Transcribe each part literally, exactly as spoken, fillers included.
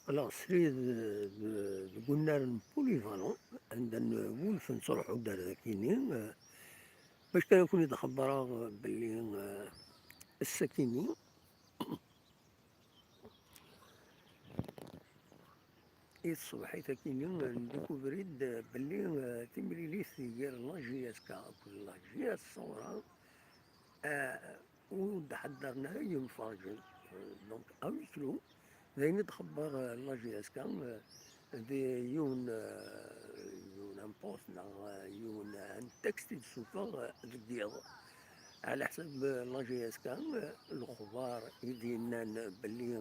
Alors, srid deg unnar n Polyvalent, anda n wulf nettruḥu-d ar dakini, eh, bac kan ad ken-id-xebbreɣ belli, eh, ass-akini, i tṣebḥit akini, ndikubri-d belli, eh, timlilit gar la J S K akked la J S Sawra, eh, ur d-ḥeddren ara yimferǧen. Eh, donc, à huis clos, d ayen i d-xebber, eh, la J S K, eh, d yiwen, eh, yiwen un post neɣ, eh, yiwen un texte i d-sufeɣ, eh, deg yiḍ. Ɛla ḥsab, eh, la J S K, eh, lexbar i d-yennan belli,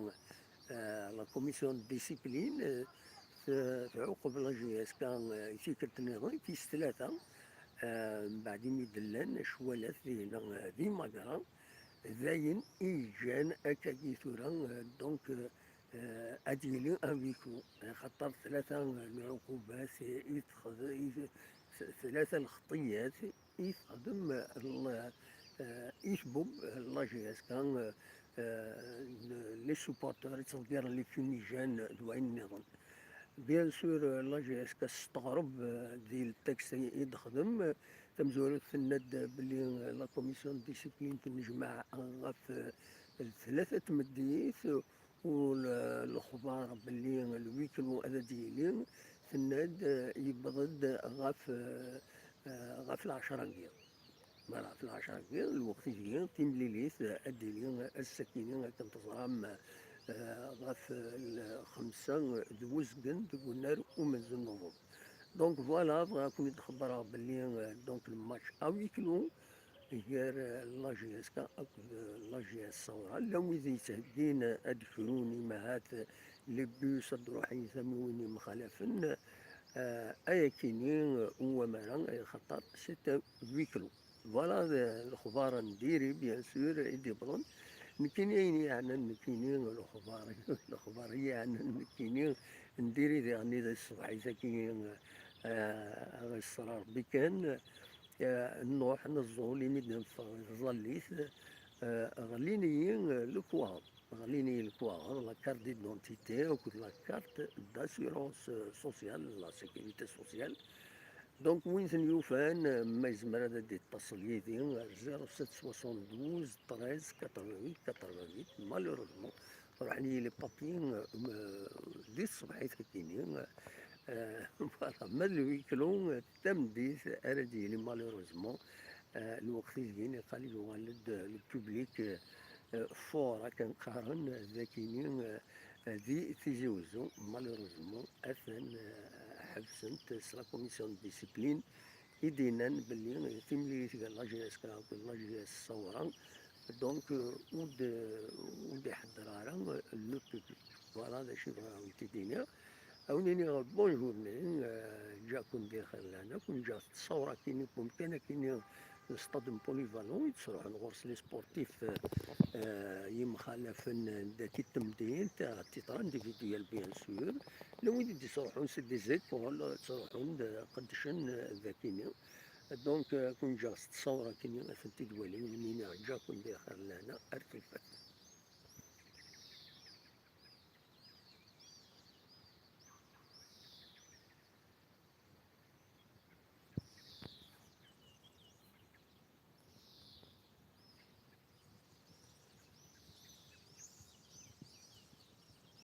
eh, la commission de discipline, eh, t-, tɛuqeb la J S K, eh, i tikkelt nniḍen, tis tlata, eh, mbeɛd imi d-llan cwalat dinna, eh, d imagra, d ayen i yeǧǧan akkagi tura, eh, donc, eh, eh, ad yili un huis clos, eh, xaṭer tlata, eh, lɛuqubat i texd-, i t-, tlata lxeṭṭiyat i texdem, eh, l-, eh, i tbub, eh, la J S K, eh, eh, les supporters i ttḍeggiren les fumigènes d wayen nniḍen. Bien sûr, eh, la J S K testeɣreb, eh, di ltexte i d-texdem. Tamezwarut tenna-d belli, eh, la commission de discipline tennejmaɛ ɣef, eh, tlata tmeddit, u l-, lexbar belli lwiklu ad d-yili, tenna-d, eh, yewweḍ-d ɣef, eh, eh, ɣef lɛecṛa n yiḍ. Voilà, ɣef lɛecṛa n yiḍ, lweqt ideg timlilit, eh, ad d-tili ass-akini akken teẓram, eh, ɣef, eh, lxemsa d wezgen deg unnar umenzu n Nuvember. Donc voilà, bɣiɣ ad ken-id-xebbreɣ belli, eh, donc, le match à huis clos gar, eh, la J S K akked, eh, la J S Sawra. Llan wid yettheggin, eh, ad d-krun imahat, eh, les bus ad d-ruḥen tamiwin yemxalafen, eh, ayakini, eh, ur wama ara, eh, xaṭer c'est un huis clos. Voilà, eh, lexbar n diri, bien sûr, i d-iwwḍen. Nekkini ayen yeɛnan nekkini, lexbar, lexbar i yeɛnan nekkini n diri diɣen i d ṣṣbeḥ-is-agi, eh, ad ɣ-isser Ṛebbi kan, eh, nruḥ neẓẓul imi d-neffeɣ di tẓallit, eh, ɣlin-iyi, eh, lekwaɣeḍ. Ɣlin-iyi lekwaɣeḍ, la carte d'identité akked la carte d'assurance, euh, sociale, la sécurité sociale. Donc, win ten-yufan, euh, ma yezmer ad d-ittaṣel yid-i ar zéro sept soixante-douze treize quatre-vingt-huit quatre-vingt-huit. Malheureusement, ruḥen-iyi les papiers, euh, di tṣebḥit-agi-nni, euh, voilà, ma d le huis clos, euh, tameddit ara d-yili, malheureusement, eh, lweqt ideg-nni iqal yuɣal-d le public, eh, fort akken qqaren, eh, d akini, eh, di Tizi Wezzu, malheureusement, atan, eh, ḥebsen-t s la commission de discipline i d-yennan belli, eh, timlilit gar la J S K akked la J S Sawra, donc, eh, ur d-, ur d-iḥedder ara, eh, le public. Voilà d acu i bɣiɣ ad wen-t-id-iniɣ. Ad wen-iniɣ bonne journée, eh, ǧǧiɣ-ken di xir lehna, ken-ǧǧiɣ s ttṣawra akini n wemkan akini n stade n Polyvalent, i d-ttruḥun ɣur-s les sportifs, eh, yemxalafen daki n temdint, à titre individuel, bien sûr. Llan wid i d-ittruḥun s des écoles, ttruḥun-d, qeddcen, eh, dakini. Donc, eh, ken-ǧǧiɣ s ttṣawra akini, ad tent-id-walin, ad wen-iniɣ ǧǧiɣ-ken di xir lehna, ar tufat.